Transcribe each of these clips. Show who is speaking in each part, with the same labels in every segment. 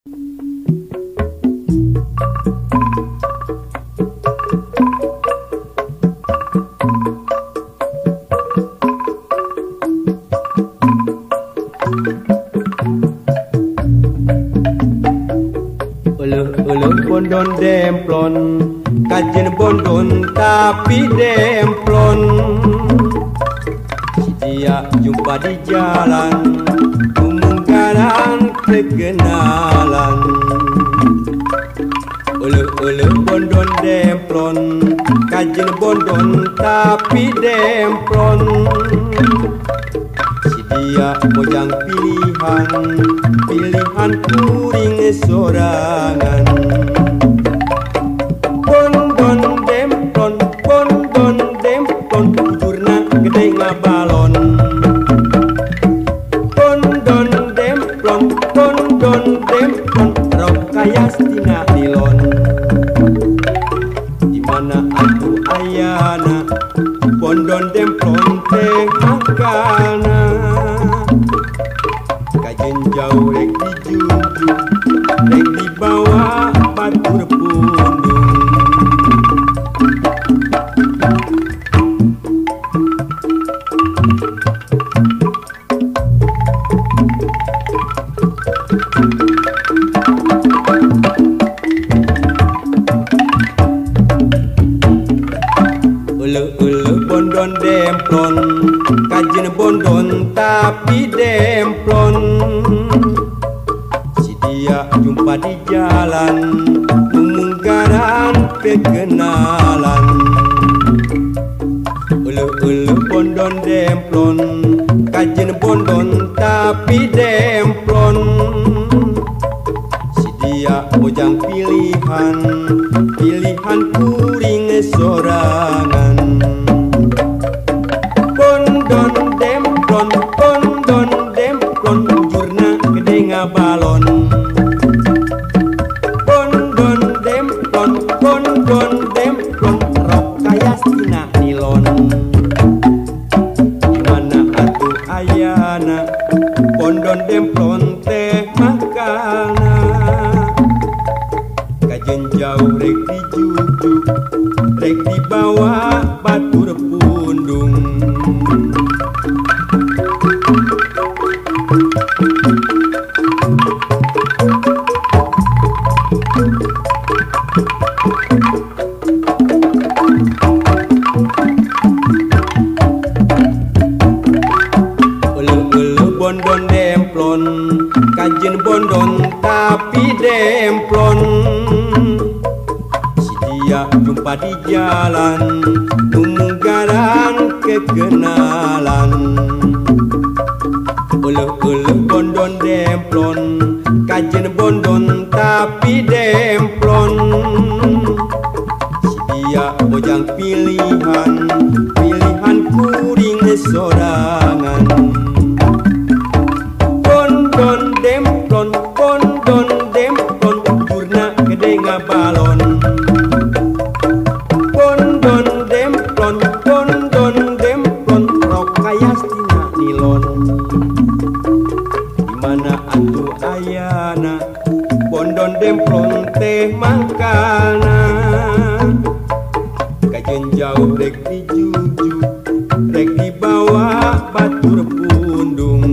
Speaker 1: Euleuh-euleuh bondon demplon, kajeun bondon tapi demplon. Si dia jumpa di jalan, umungkaran kekenalan. Euleuh-euleuh bondon demplon, kajeun bondon tapi demplon. Si dia mojang pilihan, pilihan kuring sorangan. Bondon demplon, bondon demplon, bujurna gede ngabalon. Bondon demplon, bondon demplon, rok kayas tina nilon. Di mana atuh ayana, bondon demplon teh makana. Kajeun jauh rek dijunjung, rek dibawa batur pundung. Euleuh-euleuh bondon demplon, kajeun bondon tapi demplon. Si dia jumpa di jalan, umungkaran kekenalan. Euleuh-euleuh bondon demplon, kajeun bondon tapi demplon. Si dia mojang pilihan, pilihan kuring sorangan. Bondon demplon, bondon demplon, bujurna gede ngabalon. Bondon demplon, bondon demplon, rok kayas tina nilon. Di mana atuh ayana, bondon demplon teh makana. Kajeun jauh rek dijujuk, rek dibawa batur pundung. Euleuh-euleuh bondon demplon, kajeun bondon tapi demplon. Si dia jumpa di jalan, umungkaran kekenalan. Euleuh-euleuh bondon demplon, kajeun bondon tapi demplon. Si dia mojang pilihan, pilihan kuring sorangan. Bondon demplon, bondon demplon, bujurna gede ngabalon. Bondon demplon, bondon demplon, rok kayas tina nilon. Di mana atuh ayana, bondon demplon teh mangkana. Kajeun jauh rek dijujuk, rek dibawa batur pundung.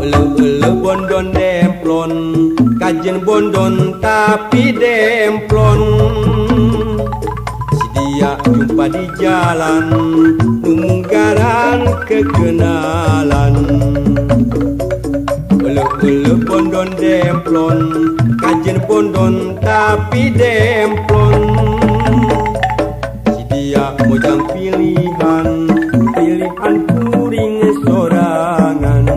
Speaker 1: Euleuh-euleuh bondon demplon, kajeun bondon tapi demplon. Si dia jumpa di jalan, umungkaran kekenalan. Euleuh-euleuh bondon demplon, kajeun bondon tapi demplon. Si dia mojang pilihan, pilihan kuring sorangan.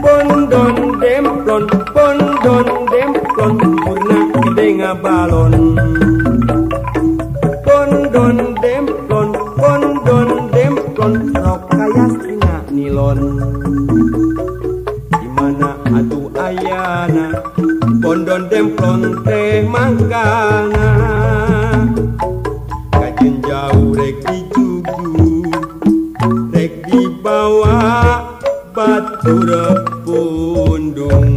Speaker 1: Bondon demplon, bondon demplon, bujurna gede ngabalon. Bondon demplon, bondon demplon, rok kayas tina nilon. Di mana Pondon demplon teh mangkana kajen jauh rek dijugjug rek dibawa batur pundung.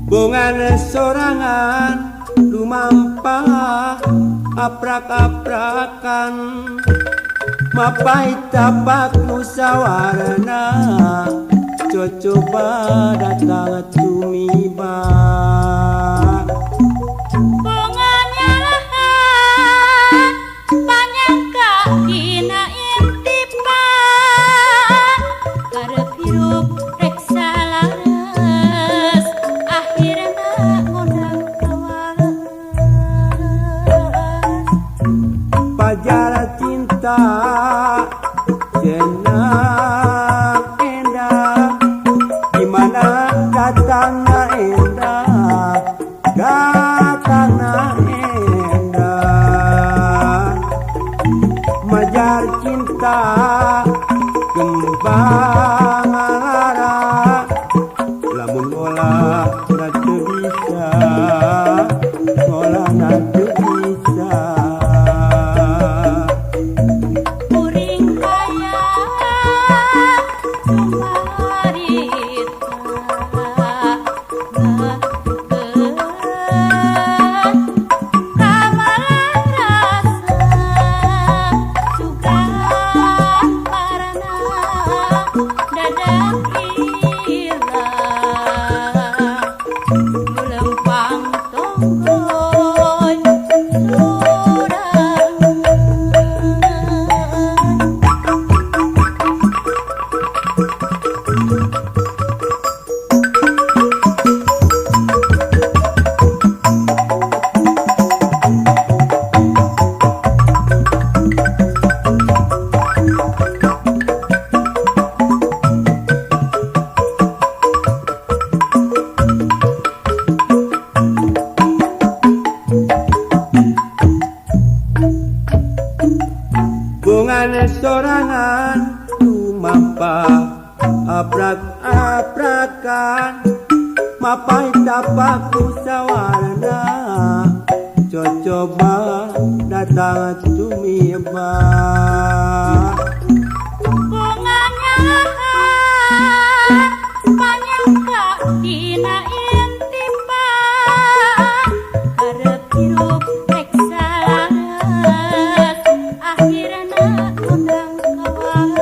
Speaker 1: Bongan sorangan lumampah aprak-aprakan mapai tapak nusawarna cocoba datang tumiba.
Speaker 2: Bongan nyalahan panyangka dina intipan karep hirup rek salares akhirna ngondang kawas.
Speaker 1: Pajar cinta cenah endah dimana datangna endah datangna endah majar cinta kembang lara lamun ngolah na teu bisa ngolah na teu bisa.
Speaker 2: Kuring hayang cumarita ngatukeun kamalang rasa sugan parana dadak ilang lempang tonggoy sorangan.
Speaker 1: Bongan sorangan lumampah aprak-aprakan mapai tapak sawarna cocoba datang tumiba.
Speaker 2: Bongan nyalahan panyangka dina intipan karep hirup rek salares akhirna ngundang kawas.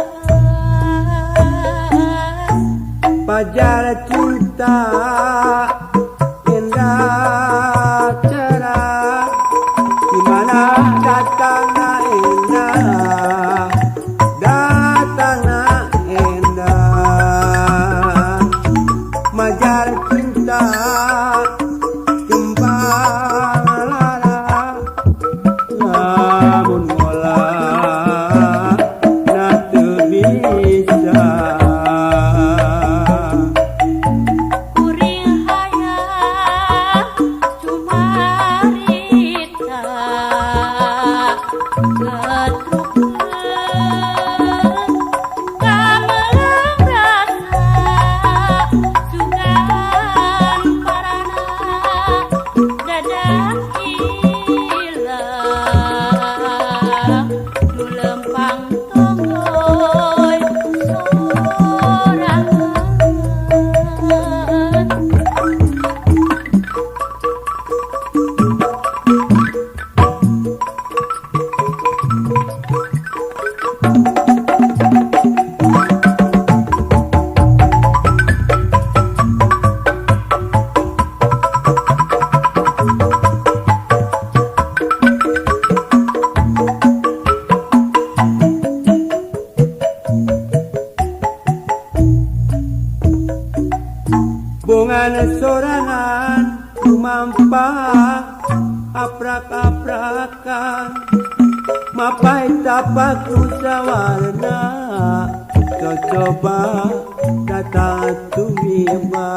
Speaker 1: Pajar cinta indah cerah dimana datangna indah datangna indah majar cinta kembang lara. Aprak-aprakan mapai tapak sawarna cocoba datang tumiba.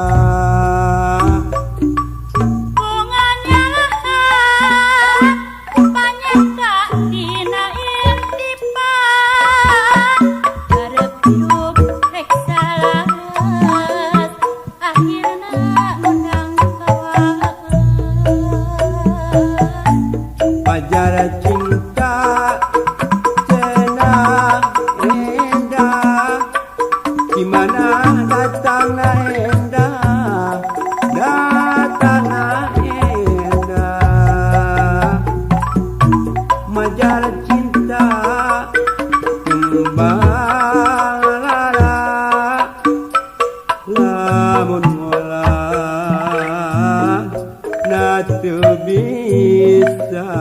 Speaker 1: Cinta cenah endah, di mana datangna endah, datangna endah. Majar cinta kembang lara, lamun molah na teu bisa.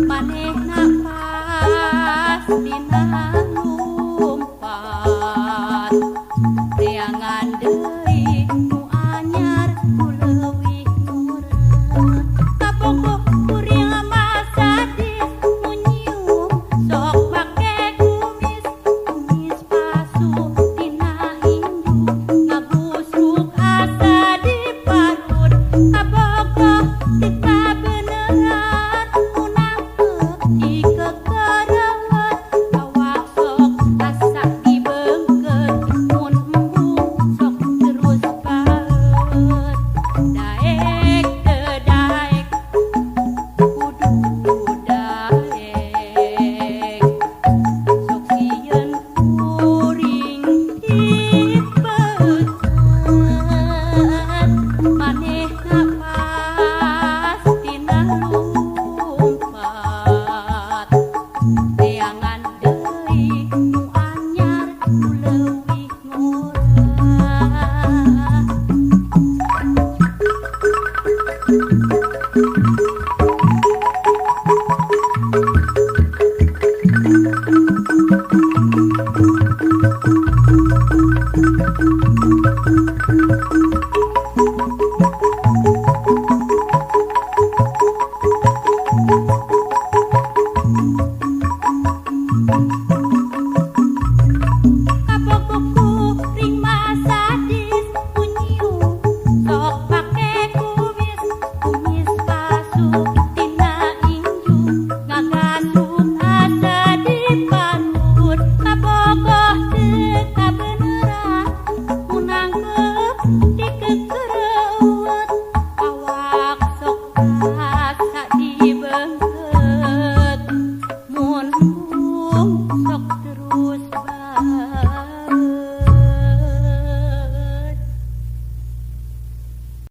Speaker 2: Manehna pas dina lumpat. Mun embung sok terus bae.